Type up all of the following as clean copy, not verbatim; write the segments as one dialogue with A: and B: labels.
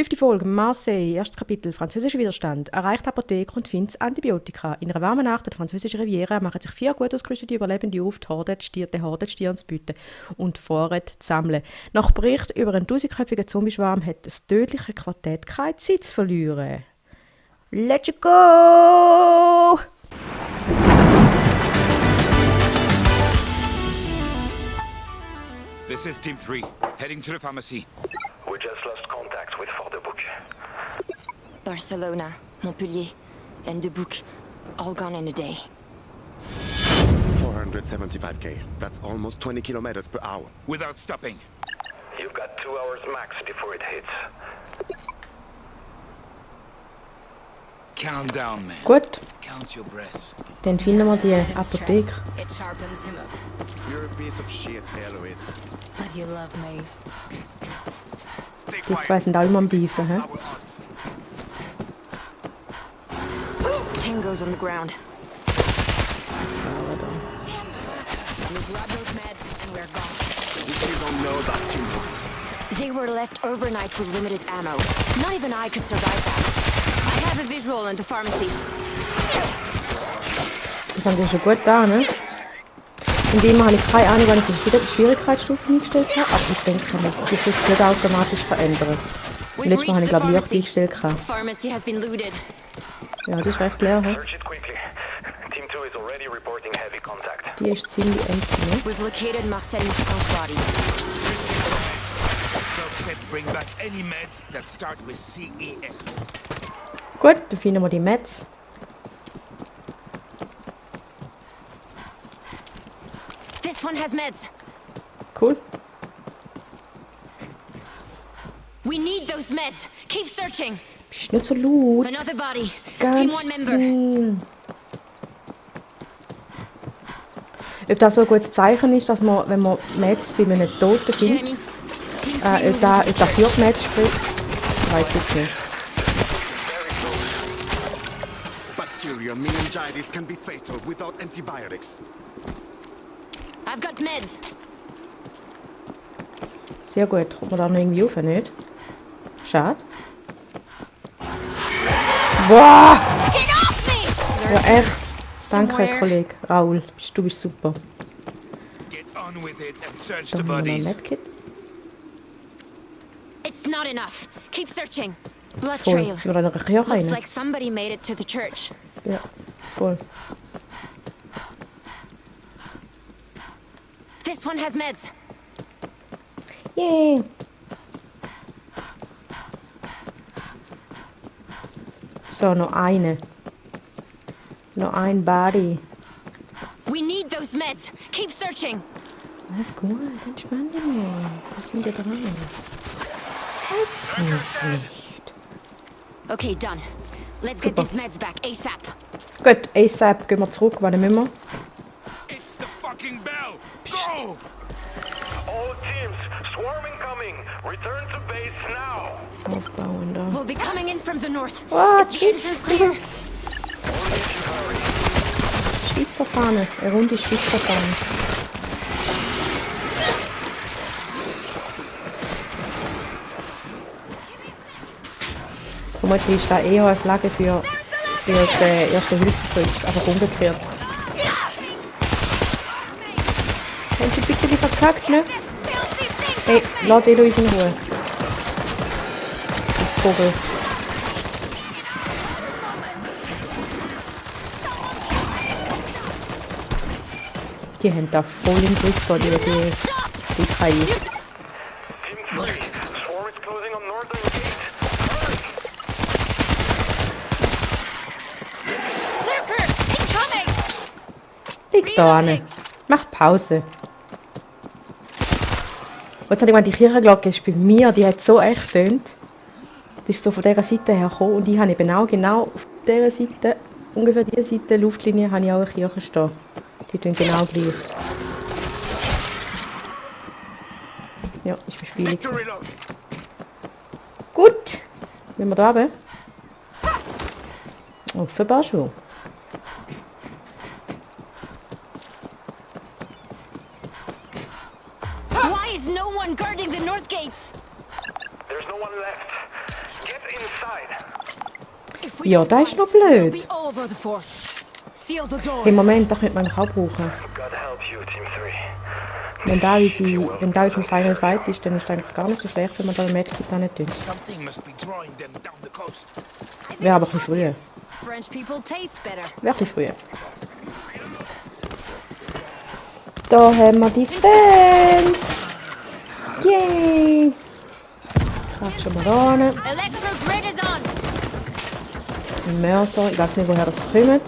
A: 5. Folge, Marseille, 1. Kapitel, Französischer Widerstand, erreicht Apotheke und findet Antibiotika. In einer warmen Nacht der französischen Riviera machen sich 4 gut ausgerüstete Überlebende auf, die Horde, die Stirn zu bieten und Vorräte zu sammeln. Nach Bericht über einen 1000-köpfigen Zombieschwarm hat das tödliche Quartett keine Zeit zu verlieren. Let's go!
B: This is Team 3, heading to the pharmacy.
C: We just lost contact with Fort de Bouc.
D: Barcelona, Montpellier, and de Bouc, all gone in a day.
E: 475k. That's almost 20 kilometers per hour.
B: Without stopping.
C: You've got 2 hours max before it hits.
B: Count down, man.
A: Gut,
B: Count your breaths.
A: dann finden wir die Apotheke.
D: It sharpens him up.
E: You're a piece of shit, Eloise.
D: But you love me.
B: Stay
A: Die zwei sind auch immer am Beefen, hä?
D: Tango's on the ground. We grab those meds and we're gone.
E: You don't know that, Timbo.
D: They were left overnight with limited ammo. Not even I could survive that. I have a visual in the pharmacy.
A: Ich fand das schon gut da, ne? In dem habe ich keine Ahnung, wann ich die Schwierigkeitsstufe eingestellt habe, aber ich denke, das ist jetzt nicht automatisch verändern. Letztes Mal habe ich, glaube ich, leicht eingestellt.
D: Pharmacy has been looted.
A: Ja, die ist recht leer, hä?
C: Search it quickly. Team 2 is already reporting heavy contact.
A: Die ist ziemlich empty, ne?
D: We've located Marcel Martin's body.
B: Doc said bring back any meds that start with CEF.
A: Gut, dann finden wir die Mets.
D: This one has meds.
A: Cool.
D: We need those meds. Keep searching.
A: Bist nicht so laut.
D: Another body.
A: Ganz
D: Team 1 member.
A: still. Ob das so ein gutes Zeichen ist, dass man, wenn man Mets bei einem Toten findet,
D: Jeremy. Team 3
A: ob da für die Mets spricht, weiß ich nicht.
E: Bacteria meningitis can be fatal without antibiotics.
D: I've got meds.
A: Sehr gut. Kommt man da noch irgendwie rauf, nicht? Schade. Boah!
D: Get off me!
A: Ja, echt. Danke, Kollege. Raoul, du bist super.
B: Get on with it and search
A: Da
B: the
A: haben wir noch ein
B: bodies.
A: Medkit.
D: It's not enough. Keep searching. Blood
A: Voll.
D: trail.
A: Sind wir da noch ein Kirche
D: Looks
A: rein?
D: like somebody made it to the church.
A: Ja, voll.
D: This one has meds.
A: Yay! So, noch eine. Noch ein Body.
D: We need those meds. Keep searching.
A: Alles gut, entspann dich mal. Wir sind ja dran. Halt's nicht.
D: Okay, done. Let's
A: Super.
D: get these meds back ASAP.
A: Gut, ASAP gehen wir zurück. Wann müssen wir?
B: It's the fucking bell! Go!
C: All teams, swarm incoming. Return to base now.
A: Aufbauen da.
D: We'll be coming in from the north.
A: Oh,
D: Is the entrance clear?
A: Schweizer Fahne. Eine runde Schweizer Fahne. Vermutlich ist da eher eine Flagge für das erste Hilfskreuz, aber umgekehrt. Haben Sie bitte die verkackt, ne? Hey, lass Eloise in Ruhe. Du Vogel. Die haben da voll im Griff da, die Kai.
C: Team 3, swarm is closing on northern gate.
D: Lurker! Incoming!
A: Liegt da ane. Macht Pause. Jetzt habe ich gemeint, die Kirchenglocke ist bei mir, die hat so echt getönt. Die ist so von dieser Seite her gekommen und ich habe eben auch genau auf dieser Seite, ungefähr dieser Seite, Luftlinie, habe ich auch eine Kirche stehen. Die tun genau gleich. Ja, ist verspielt.
E: Victory Lord.
A: Gut. Wenn wir da haben. Offenbar schon.
D: Why is no one guarding the north gates?
C: There's no one left.
D: If we
A: Ja,
D: don't
A: das ist
D: fight,
A: noch
D: they'll
A: blöd.
D: be all over the fort. Seal the door.
A: Hey, Moment, das könnte man eigentlich auch brauchen.
C: God help you, Team 3.
A: Wenn da unser Final Fight ist, dann ist es eigentlich gar nicht so schlecht, wenn man da ein Medkit da nicht tut.
B: Something must be drawing them down the coast.
A: Wäre aber ein bisschen früher.
D: French people taste better.
A: Wäre ein bisschen früher. Da haben wir die Fans! Yay! Klatschen wir da hin.
D: Electrogrid is on.
A: Ein Mörser, ich weiß nicht, woher das kommt.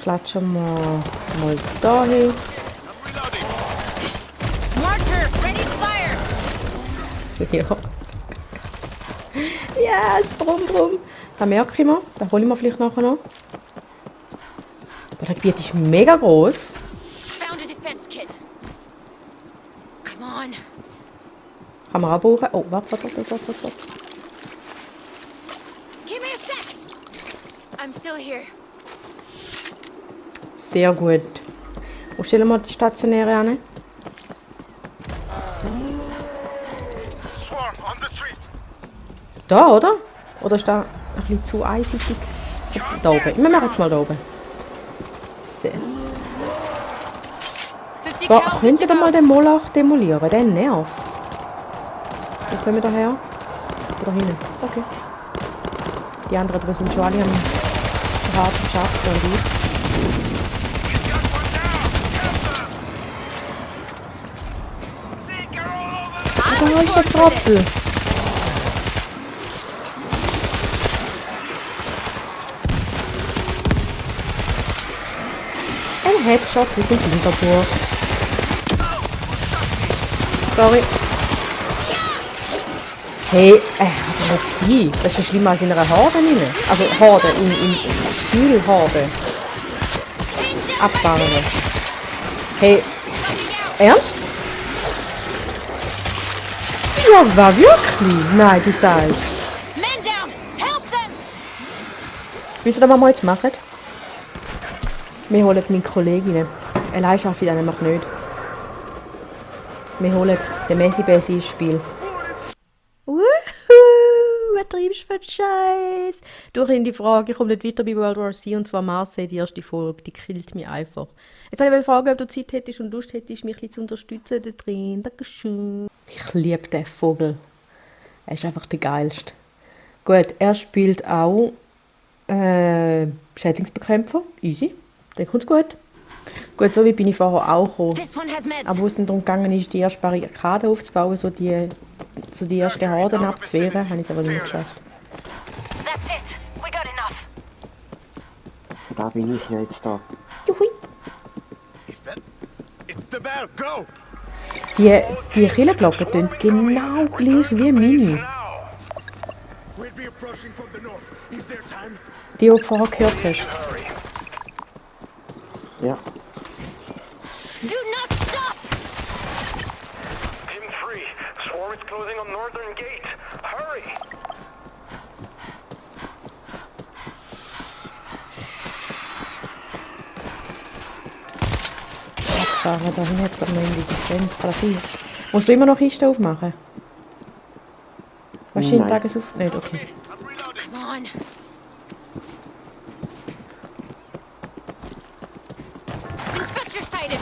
A: Klatschen wir mal da hin.
D: Martyr, ready to fire.
A: Ja. Yes, brumm. Das merke ich mal. Das hole ich mir vielleicht nachher noch. Aber das Gebiet ist mega groß.
D: Found a defense kit. Come on.
A: Kann man auch brauchen. Oh, warte.
D: Give me a sec. I'm still here.
A: Sehr gut. Wo stellen wir die stationäre an?
C: Swarm on the street.
A: Da, oder? Oder ist da ein bisschen zu eisig? Da oben. Wir machen es mal da oben. So.
D: 50
A: Boah,
D: cal,
A: könnt ihr
D: good
A: da
D: to
A: mal
D: go.
A: den Molach demolieren? Der nervt. Wo kommen wir da her? Da hinten. Okay. Die anderen drei sind schon alle am hart geschafft und ich. Da ist der Trottel. Ein Headshot mit dem Hintertor. Sorry. Hey, aber wie? Das ist ja schlimmer als in einer Horde rein. Also Horde, in Spiel Horde. Abfahren. Hey, ernst? Ja, war wirklich? Nein, du sagst.
D: Men down. Help them.
A: Wisst ihr, was wir jetzt machen? Wir holen meine Kolleginnen. Allein schaffe ich das nämlich nicht. Wir holen den Messi-Bessi ins Spiel. Wuhu! Was treibst du für einen Scheiß? Durch die Frage, ich komme nicht weiter bei World War C und zwar Marseille, die erste Folge, die killt mich einfach. Jetzt wollte ich fragen, ob du Zeit hättest und Lust hättest, mich ein bisschen zu unterstützen da drin. Dankeschön. Ich liebe den Vogel. Er ist einfach der geilste. Gut, er spielt auch Schädlingsbekämpfer. Easy. Dann kommt's gut. Gut, so wie bin ich vorher auch gekommen.
D: This one has meds.
A: Aber wo es dann darum gegangen ist, die erste Barrikade aufzubauen, so die erste Horden abzuwehren, habe ich es aber nicht geschafft.
F: That's it. We got enough.
G: Da bin ich ja jetzt da.
A: Juhui.
E: Is that? It's the bell. Go!
A: Die Kirchenglocke tönt genau gleich wie meine.
E: We'll be approaching from the north. Is there time?
A: Die du vorher gehört hast.
G: Ja.
D: Do not stop.
C: Team 3, Swarm is closing on northern gate. Hurry!
A: Da hinten hat es gerade noch in die Differenz. Musst du immer noch Kisten aufmachen? Was ist in
G: Nein.
A: Tagesauf? Nicht, okay.
E: I'm reloading.
D: Come on. Inspector sighted.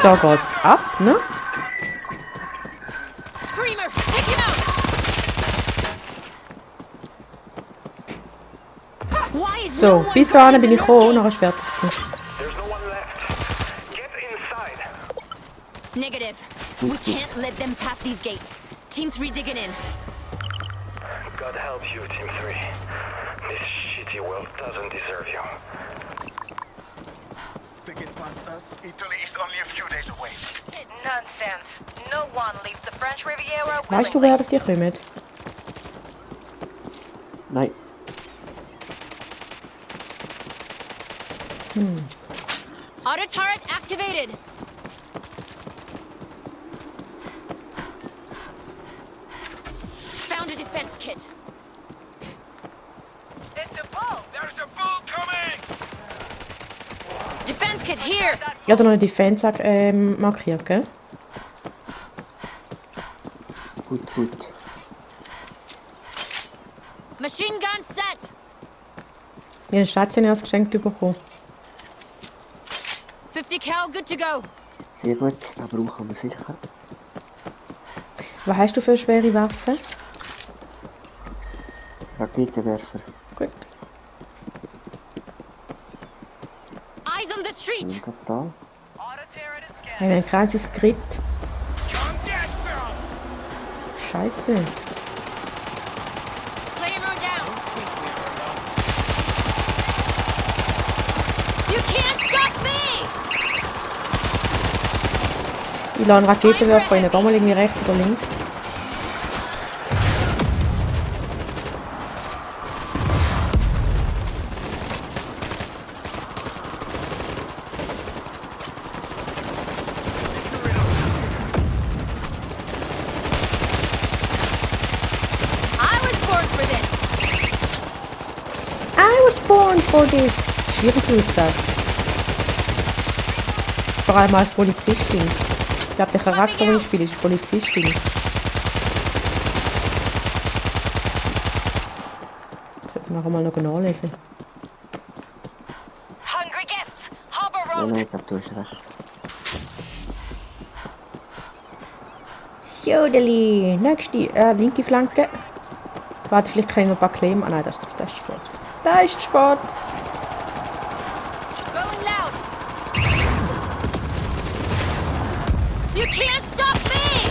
A: Da geht's ab, ne?
D: Screamer, take him out. Why is no
A: So,
D: one
A: bis dahin bin
D: guarding
A: ich
D: the
A: gekommen und
D: north
A: nachher
D: gates?
A: ist fertig.
C: There's no one left. Get inside.
D: Negative. We can't let them pass these gates. Team 3 digging in.
C: God help you, Team 3. This shitty world doesn't deserve you.
E: They get past us. Italy is only a few days away.
F: Nonsense. No one leaves the French Riviera
A: Weißt du,
F: willingly.
A: wer das dir kommt?
G: Nein.
D: Auto turret activated. Found a defense kit.
F: It's a bull.
C: There's a bull coming!
D: Defense kit here.
A: Ich habe noch eine Defense markiert, gell?
G: Gut.
D: Machine gun set!
A: Ich habe ein stationäres Geschenk bekommen.
D: 50 cal, good to go.
G: Sehr gut, da brauchen wir sicher.
A: Was hast du für schwere Waffen?
G: Raketenwerfer.
A: Gut.
D: Eyes on the street!
G: Und da.
A: Ich habe ein krasses Skript.
B: Come get some!
A: Scheiße.
D: Player mode down! You can't stop me!
A: Ich lasse einen Raketenwerfer rein. Geh mal irgendwie rechts oder links. For this. Schwierig ist das. Vor allem als Polizistin. Ich glaube, der Charakter, den ich spiele, ist Polizistin. Ich sollte nachher mal noch nachlesen.
F: Hungry guests, harbor
G: Ja,
F: road.
G: nein, ich glaube, du hast recht.
A: Jodeli. Nächste, linke Flanke. Warte, vielleicht kann ich noch ein paar Claim. Ah nein, das ist Sport. Da ist Sport.
D: Going loud! You can't stop me!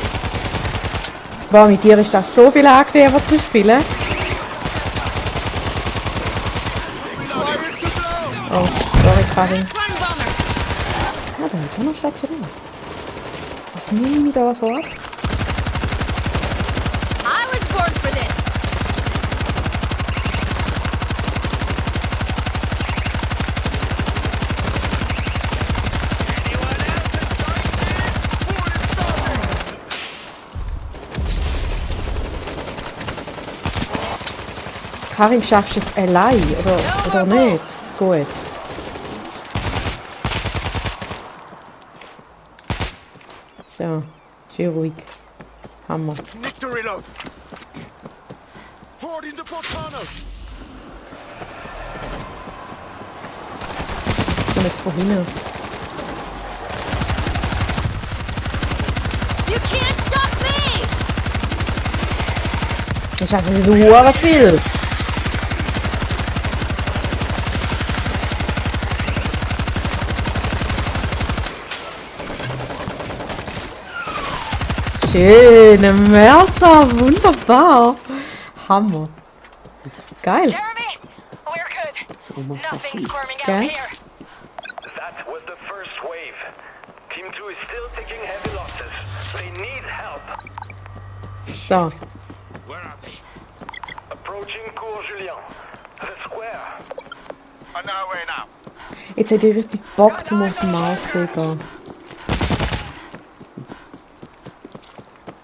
A: Wow, mit dir ist das so viel angenehmer zu spielen. Oh, sorry, Karin.
D: Run bomber!
A: Ah, da ist auch noch stationär. Was nehme ich mich da so ab?
D: I was born for this!
A: Karin, schaffst du es allein oder nicht? Gut. So, schön ruhig. Hammer.
E: Need to reload. Horde in the portano.
A: Ich komme jetzt von hinten.
D: You can't stop me!
A: Ich hasse sie so viel. Schöne Messer, wunderbar. Hammer. Geil.
F: Jeremy, we're good.
G: Almost
F: Nothing squirming
A: Okay.
F: out here.
C: That was the first wave. Team 2 is still taking heavy losses. They need help.
A: So,
B: Where are they?
C: Approaching Cours-Julien. The square.
E: On our way now.
A: jetzt hätte ich richtig Bock zum auf den Marseille gehen.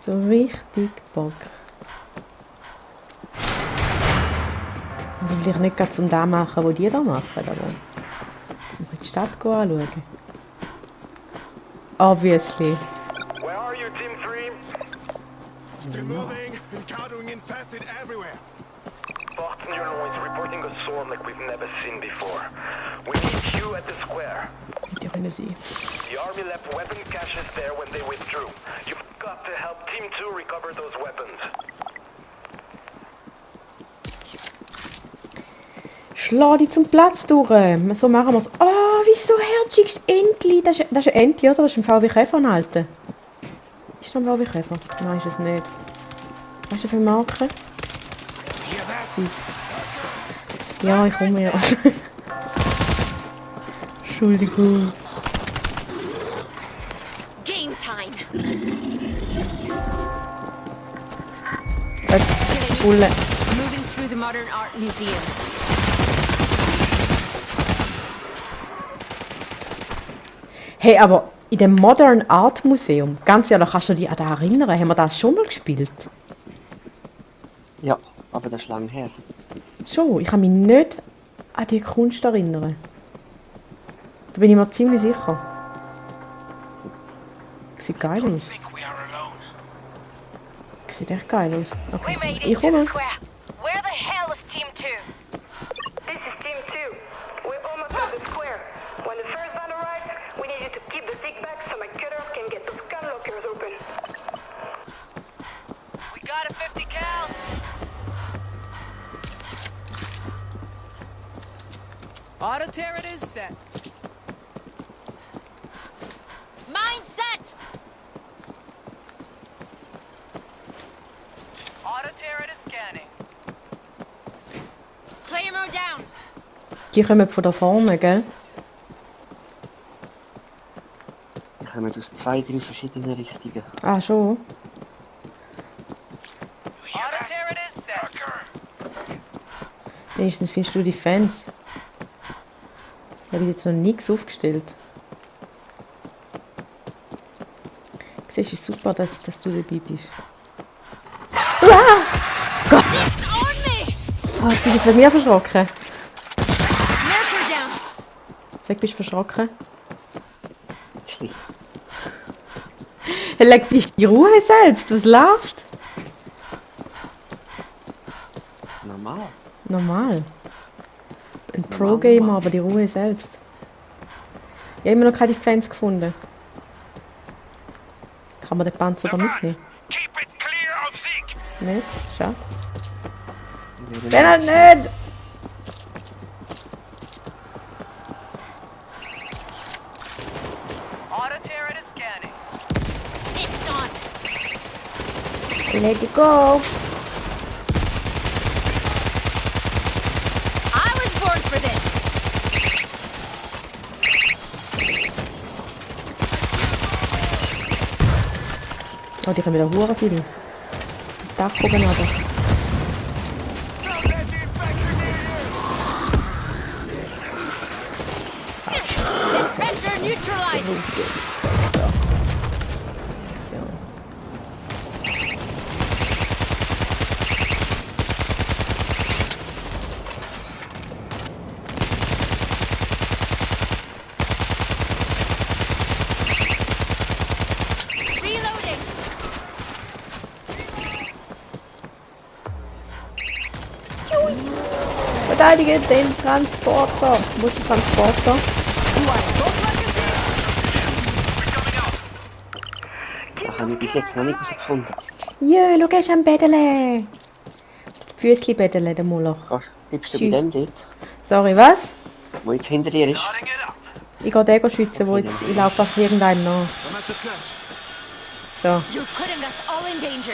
A: So richtig Bock. Also vielleicht nicht gerade zum das machen, was die da machen, aber mal in die Stadt anschauen. Obviously.
C: Where are you, Team 3?
E: Still moving. Encountering infested everywhere.
C: Barton-Yulon is reporting a storm like we've never seen before. We need you at the square.
A: Die können sie.
C: The army left weapon caches there when they withdrew. You've got to help Team 2 recover those weapons.
A: Schlag die zum Platz durch. So machen wir es. Oh, wieso herziges Entli? Das ist ein Entli, oder? Das ist ein VW Käfer anhalten. Ist das ein VW Käfer? Nein, ist es nicht. Was ist das für eine Marke? Süß. Ja, ich komme ja. Entschuldigung.
D: Game time!
A: Das Bulle.
D: Moving through the Modern Art Museum.
A: Hey, aber in dem Modern Art Museum, ganz ehrlich, kannst du dich an das erinnern? Haben wir das schon mal gespielt?
G: Ja, aber das ist lang her.
A: Schon, ich kann mich nicht an die Kunst erinnern. Da bin ich mir ziemlich sicher. Sieht geil aus.
B: Think we are alone.
A: sieht echt geil aus.
F: We
A: Okay,
F: made
A: ich
F: it to the
A: komme.
F: square. Where the hell is Team 2?
C: This is Team 2. We're almost at the square. When the first van arrives, we need you to keep the stick back so my cutter can get those gun lockers open.
F: We got a 50 cal.
H: Auto turret is set.
D: Mine set!
F: Auto turret is scanning.
D: Player mode down.
A: Die kommen von da vorne, gell?
G: Die kommen aus 2, 3 verschiedenen Richtungen.
A: Ah, schon.
F: Auto turret is set.
A: Wenigstens findest du die Fans. Ich habe jetzt noch nichts aufgestellt. Siehst du, ist super, dass du dabei bist.
D: Six on me!
A: Ah, du bist jetzt wegen mir verschrocken.
D: Marker down.
A: Sag, bist du verschrocken?
G: Schlicht.
A: Leg dich die Ruhe selbst, was läuft?
G: Normal.
A: Normal. Ein Pro-Gamer, aber die Ruhe selbst. Ich habe immer noch keine Fans gefunden. Kann man den Panzer da mitnehmen?
B: Keep it clear of sich.
A: Nicht? Schade. Den halt nicht!
F: Auto turret is scanning.
D: It's on.
A: Let it go!
D: I was born for this.
A: Oh, die können wieder hure viel. Dachpromenade.
D: Infector neutralized. Reloading.
A: Verteidige den Transporter! Wo ist der Transporter?
G: Das habe ich bis jetzt noch nicht herausgefunden.
A: Jö, schau, er ist am Bettele! Füßli Bettele, der Moloch.
G: Bleibst du bei
A: Tschüss.
G: dem dort,
A: Sorry, was?
G: wo jetzt hinter dir ist?
B: Starting it up.
A: Ich gehe den schützen, wo jetzt... Ich laufe auf irgendeinen nach.
E: I'm at the clash.
A: So.
D: You're putting us all in danger.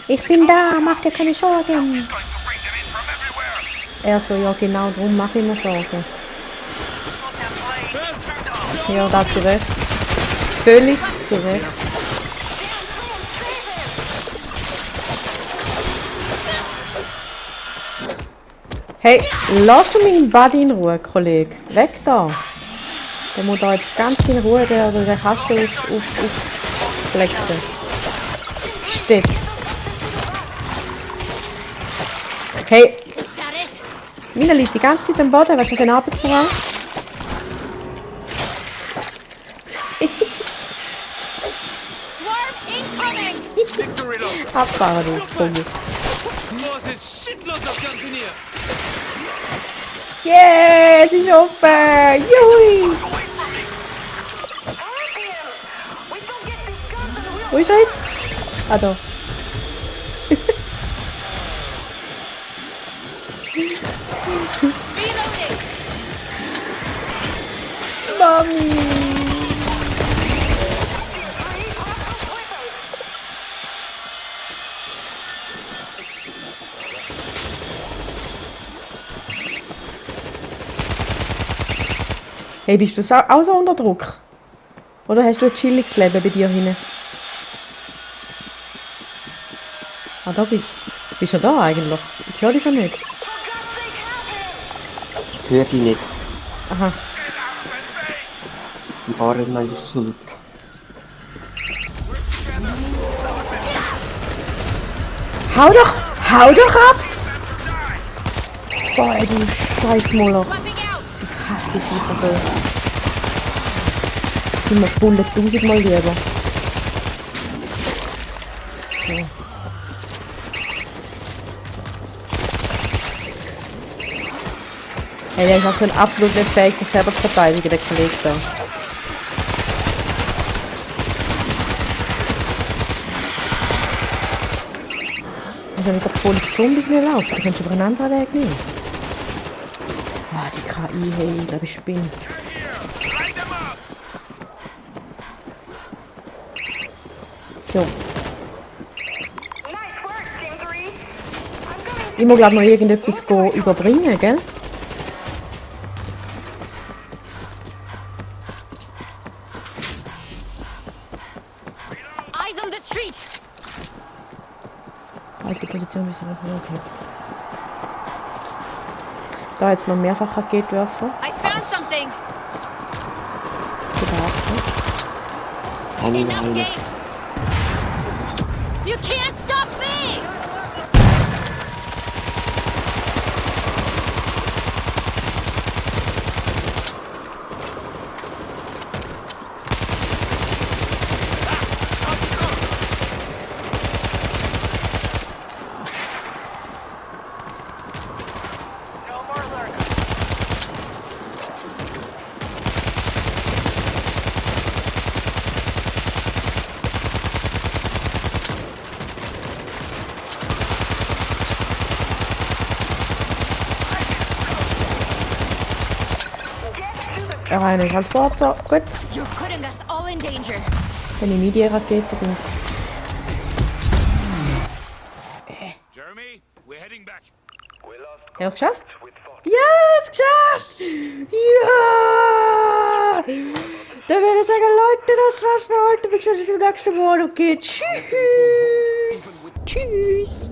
A: Ich bin da, mach dir keine Sorgen!
B: Going to bring them in from everywhere.
A: Er so, ja genau, darum mache ich mir Sorgen. Ja, da zu Recht. Völlig zu Recht. Hey, lass du meinen Buddy in Ruhe, Kollege. Weg da. Der muss da jetzt ganz in Ruhe den Kasten auflexen. Steht. Hey,
D: Is that it?
A: Mina liegt die ganze Zeit am Boden, was für eine Arbeitsmoral?
D: Swarm incoming!
E: Victory log.
A: Abfahren, du Vogel.
H: Großes Shitload of guns in here.
A: Yeah, es ist offen! Juhui! Wo ist er jetzt? Ah, da.
D: Reloading!
A: Mami! Hey, bist du auch so unter Druck? Oder hast du ein chilliges Leben bei dir hinten? Ah, da bist du. Bist du da eigentlich? Ich höre dich schon nicht.
G: Ich höre dich nicht.
A: Aha.
G: Die Fahrer meinen es zu laut.
A: Hau doch ab! Boah, ey, du Scheißmoloch.
D: Swapping out!
A: Ich hasse die Viecher so. Das sind mir 100.000 Mal lieber. So. Hey, der ist auch so ein absolut nicht fähig, sich selber zu verteidigen, der Kollege da. Also mit der Horde von Zombies nicht laufen, du kannst über einen anderen Weg nehmen. Ah, die KI, hey, ich glaube, ich spinne. So.
C: Nice work, Team 3. I'm going
A: Ich muss glaube noch irgendetwas überbringen, gell?
D: Eyes on the street!
A: Halt die Position bis okay. Da jetzt noch mehrfach Raketwerfer.
D: I found something!
G: Eine
D: Enough
G: Heile.
D: games! You can't stop me!
F: No more lurkers.
A: Rein Transporter, gut.
D: You're putting us all in danger.
A: Dann nehme ich die Rakete und
B: Jeremy, we're heading back.
A: ja, geschafft? Ja, es geschafft! Ja! Dann würde ich sagen, Leute, das war's für heute. Bis zum nächsten Mal. Okay, tschüss! Tschüss!